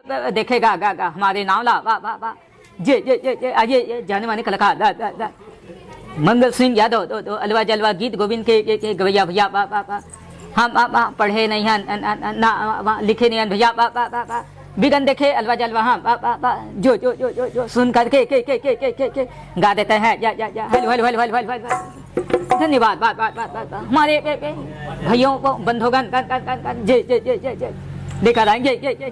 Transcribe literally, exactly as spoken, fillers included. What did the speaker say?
देखे गा गा गा हमारे नाव ला, वाह वाह वाह। जे जे जे जे आ, ये ये जाने माने कलाकार, दा दा दा। मंगल सिंह यादव, दो दो अलवा जलवा गीत गोविंद के, के, के गवैया भैया, वाह वाह वाह। हम, हम, हम पढ़े नहीं हन, अन, अन, अन, ना, वा, लिखे नहीं हन भैया, वाह वाह वाह वाह। बिगन देखे अलवा जलवा, हम, वाह वाह वाह। जो जो जो जो जो सुन करके के के के के के के गा देते हैं। या या या, hello hello hello hello hello hello. धन्यवाद, बात बात बात बात बात। हमारे पे, पे, भाइयों को, बंधुगण, गण गण गण गण, जय जय जय जय जय। देखा रहेंगे, जय जय।